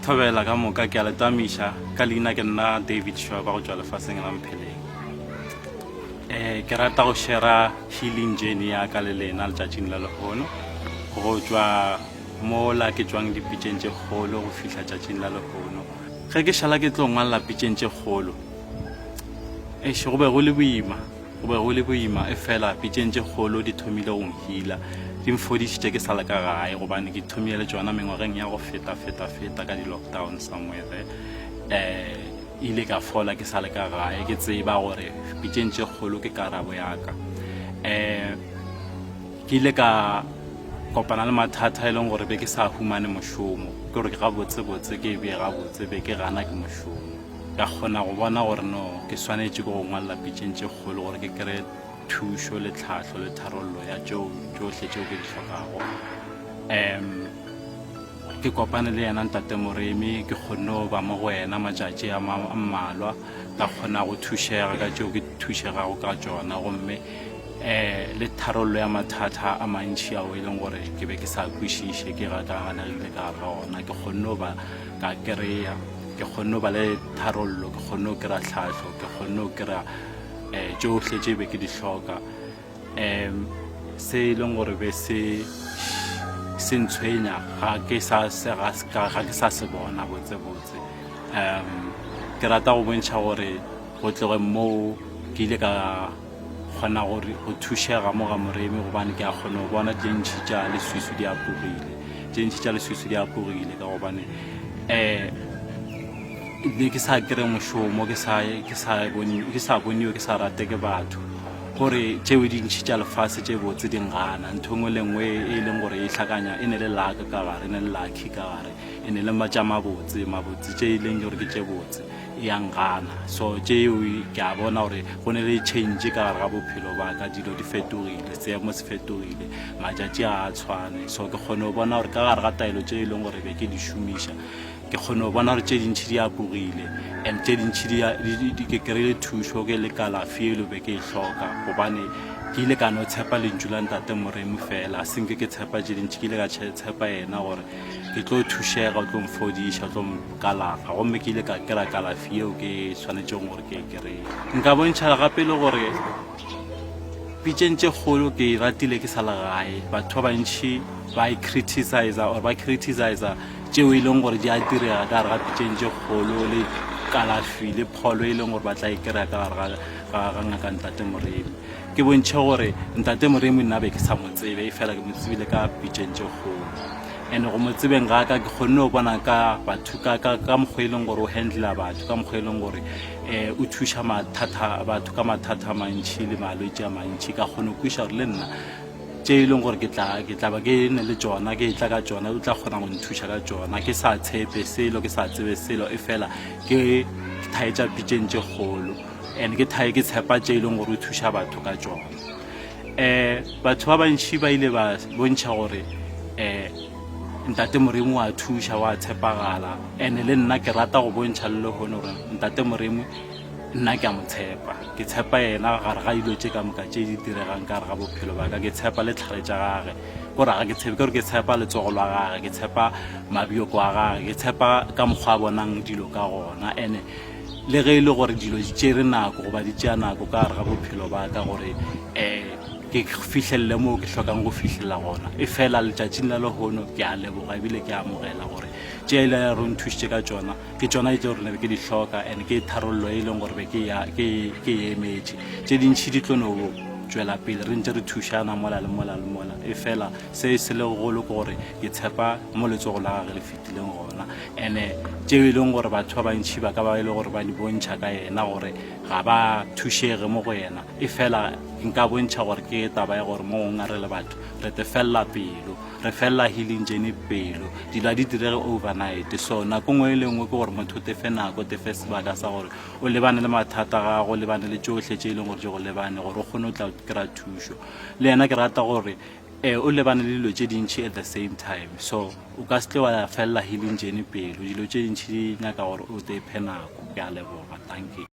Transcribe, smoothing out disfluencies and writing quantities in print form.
Thobela ka moka ke a le tamiša ka leina ke nna David Shwaba go tšwa lefaseng la Mpheleng. Um ke rata go shera healing journey ya ka le lena letšatšing la lehono go tšwa mola ke tšwang dipitšeng tše kgolo go fihla tšatšing la lehono. Ge ke šala ke tlo ngwalela pitšeng tše kgolo, eish go be go le boima. Go be go le boima, efela pitšeng tše kgolo di thomile go nhila. Di mfodišitše ke sa le ka gae gobane ke thomile le tšona mengwageng ya go feta feta feta ka di-lockdown somewhere there. Um ile ka fola ke sa le ka gae ke tseba gore pitšeng tše kgolo ke karabo ya ka. Um ke ile ka kopana le mathata e leng gore be ke sa humane mošomo, ke gore ke gabotsebotse ke e bee gabotse be ke gana ke mošomo. Ka kgona go bona gore no ke swanetše ke go ngwalela pitšeng tše kgolo gore ke kry-e thušo le tlhahlo le tharollo ya tšeo tšohle tšeo ke di hlokago. Um ke kopane le yena ntate Moremi, ke kgonne go ba mo go yena matšatši a mmalwa, ka kgona go thušega ka tšeo ke thušegago ka tšona gomme um le tharollo ya mathata a mantši ao e leng gore ke be ke sa kwešiše ke gakaganegile ka gare ga ona, ke kgonne go ba ka kry-a. Ke kgonne go ba le tharollo, ke kgonne go kry-a tlhahlo, ke kgonne go kry-a um tšohle tše be ke di hloka. Um se e leng gore be se se ntshwenya ga ke sa se ga ga ke sa se bona botsebotse. Um ke rata go bontšha gore go tloge moo ke ile ka kgona gore go thušega mo ga Moremi gobane ke a kgona go bona tše ntši tša leswiswi di apogile, tše ntši tša leswiswi di apogile ka gobane um ne ke sa kry mošomo ke sa ke sa bone ke sa boniwe ke sa rate ke batho gore tšeo dintšhi tša lefase tše botse di ngana ntho engwe le nngwe e leng gore e hlakanya e ne le laka ka gare e ne le lucky ka gare e ne le tša mabotse mabotse tše e leng gore ke tše botse e ya ngana so tšeo ke a bona gore go ne le change ka gare ga bophelo ba ka dilo di fetogile seemo se fetogile matšatši a a tshwane so ke kgone go bona gore ka gare ga taelo tše e leng gore be ke di šomiša ke kgone go bona gore tše dintšhi di apogile and tše dintšhi ke kry-ile thušo ke le kalafi e lo be ke e hloka gobane ke ile ka no tshepa lentšu la ntate Moremi fela senke ke tshepa tše dintšhi ke ile ka tshepa yena gore ke tlo thušega o tlo mfodiša o tlo kalafa gomme ke ile ka kry-a kalafi yeo ke swanetšeng gore ke e kry-e. Nka bontšha gape le gore pitšeng tše kgolo ke e ratile ke sa le gae batho ba bantši ba e criticizer or ba criticizer tšeo e leng gore di a direga ka gare ga pitšeng tše kgolo le kalafi le pholo e leng gore ba tla e kry-a ka gare ga ngaka Ntate Moremi. Ke bontšhe gore Ntate Moremi nna be ke sa mo tsebe e fela ke mo tsebile ka pitšeng tše kgolo. And go mo tsebeng ga ka ke kgonne go bona ka batho ka ka ka mokgwa e leng gore o handla batho ka mokgwa e leng gore um o thuša mathata batho ka mathata a mantšhi le malwetši a mantšhi ka kgone go kweša gore le nna tše e leng gore ke tla ke tla ba ke ne le tšona ke tla ka tšona o tla kgona go nthuša ka tšona ke sa tshepe selo ke sa tsebe selo e fela ke thaetša pitšeng tše kgolo and ke thae ke tshepa tše e leng gore o thuša batho ka tšona. Um batho ba bantši ba ile ba bontšha gore um ntate Moremi wa thuša wa tshepagala and le nna ke rata go bontšha le lehono gore ntate Moremi nna ke a mo tshepa ke tshepa yena gare ga dilo tše ka moka tše di diregang ka gare ga bophelo ba ka ke tshepa le tlhare tša gage kore ga ke tshepe kore ke tshepa letsogo la gage ke tshepa mabjoko a gage ke tshepa ka mokgwa a bonang dilo ka gona and Le ge e le gore dilo di tšere nako goba di tšea nako ka gare ga bophelo ba ka gore um ke fihlelele moo ke hlokang go fihlelela gona, e fela letšatšing la lehono ke a leboga ebile ke amogela gore tše e le re nthušitše ka tšona ke tšona e tše gore ne be ke di hloka and ke tharollo e leng gore be ke e emetše. Tše dintšhi di tlo no tšwela pele re ntše re thušana mola le mola le mola, e fela se se legolo ke gore ke tshepa mo letsogo la gage le fetileng gona. Ene tšeo e leng gore batho ba bantšhi ba ka ba e le gore ba di bontšha ka yena gore ga ba thušege mo go yena, e fela nka bontšha gore ke taba ya gore mo gongwe re le batho re te felela pelo, re felela healing journey pelo, dilo ga di direge overnight. So nako nngwe le nngwe ke gore motho o tefe nako, o tefe sebaka sa gore o lebane le mathata a gago, o lebane le tšohle tše e leng gore di go lebane gore o kgone go tla kry-a thušo. Le yena ke rata gore Ee, o lebane le dilo tše dintši at the same time so o ka se tle wa felela healing journey pelo dilo tše dintši di nyaka gore o te phe nako ke a leboga thank you.